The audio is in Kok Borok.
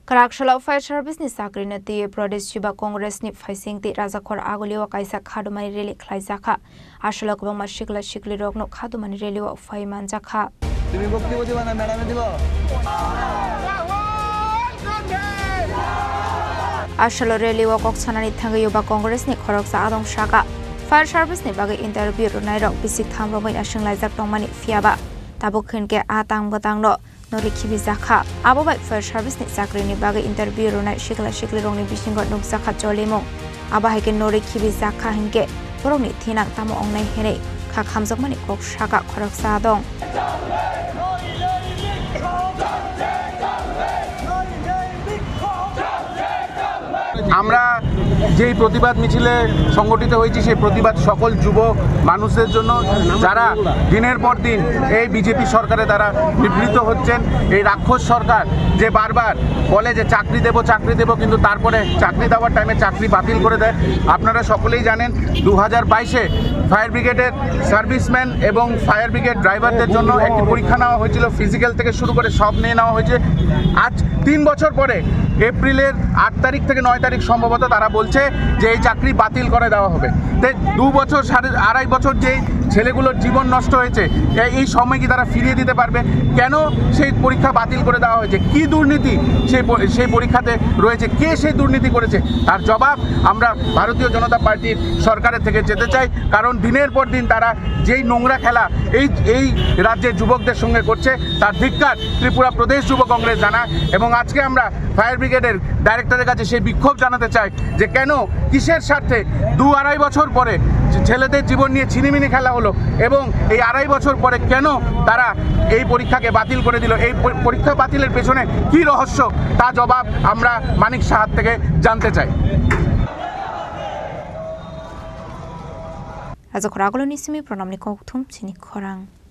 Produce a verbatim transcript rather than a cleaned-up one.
Kwrak salo fire service ni chakri no twiwi Pradesh Yuba Congress ni phaising tei Rajakhor agulio kaisa khadumani rally khlaijakha. Asalo kwbangma sikla siklirokno khadumani rally o phai manjakha. তুমি বক্তব্য দিবা না ম্যাডামে দিব? Asalo rally o kok sanani thangwi Yuba Congress ni khoroksa adong saka fire service ni bagwi interview rwnairok bisik tham romwi aswng laijak tongmani, phiyaba tabuk hinkhe a tang bwtangno no rikhibi jakha. Abo bai fire service ni chakri ni bagwi interview rwnai sikla sikli rokni bisingo nukjakha cholimung. Abo hai khe no rikhibi jakha hinkhe borokni thinang tamo ongnai hinwi kha khamjakmani kok saka khoroksa adong. আমরা যেই প্রতিবাদ মিছিলে সংগঠিত হয়েছি, সেই প্রতিবাদ সকল যুব মানুষদের জন্য, যারা দিনের পর দিন এই বিজেপি সরকারের দ্বারা নিপীড়িত হচ্ছেন। এই রাক্ষস সরকার যে বারবার বলে যে চাকরি দেব, চাকরি দেব, কিন্তু তারপরে চাকরি দেওয়ার টাইমে চাকরি বাতিল করে দেয়। আপনারা সকলেই জানেন, দু হাজার বাইশে ফায়ার ব্রিগেডের সার্ভিসম্যান এবং ফায়ার ব্রিগেড ড্রাইভারদের জন্য একটি পরীক্ষা নেওয়া হয়েছিল, ফিজিক্যাল থেকে শুরু করে সব নিয়ে নেওয়া হয়েছে। আজ তিন বছর পরে এপ্রিলের আট তারিখ থেকে নয় তারিখ সম্ভবত তারা বলছে যে এই চাকরি বাতিল করে দেওয়া হবে। তাই দু বছর, সাড়ে আড়াই বছর যে ছেলেগুলোর জীবন নষ্ট হয়েছে, এ- এই সময় কি তারা ফিরিয়ে দিতে পারবে? কেন সেই পরীক্ষা বাতিল করে দেওয়া হয়েছে? কি দুর্নীতি সেই প- সেই পরীক্ষাতে রয়েছে? কে সেই দুর্নীতি করেছে? তার জবাব আমরা ভারতীয় জনতা পার্টির সরকারের থেকে যেতে চাই, কারণ দিনের পর দিন তারা যেই নোংরা খেলা এই এই রাজ্যের যুবকদের সঙ্গে করছে, তার ধিক্কার ত্রিপুরা প্রদেশ যুব কংগ্রেস জানায়। এবং আজকে আমরা ফায়ার ব্রিগেডের ডাইরেক্টরের কাছে সেই বিক্ষোভ জানাতে চাই যে কেন, কিসের স্বার্থে দু আড়াই বছর পরে ছেলেদের জীবন নিয়ে ছিনিমিনি খেলা হলো এবং এই আড়াই বছর পরে কেন তারা এই পরীক্ষাকে বাতিল করে দিল? এই পরী- পরীক্ষা বাতিলের পেছনে কি রহস্য, তা জবাব আমরা মানিক সাহার থেকে জানতে চাই। Rajakhor aguloni simi pranamni kokthum chini khorang.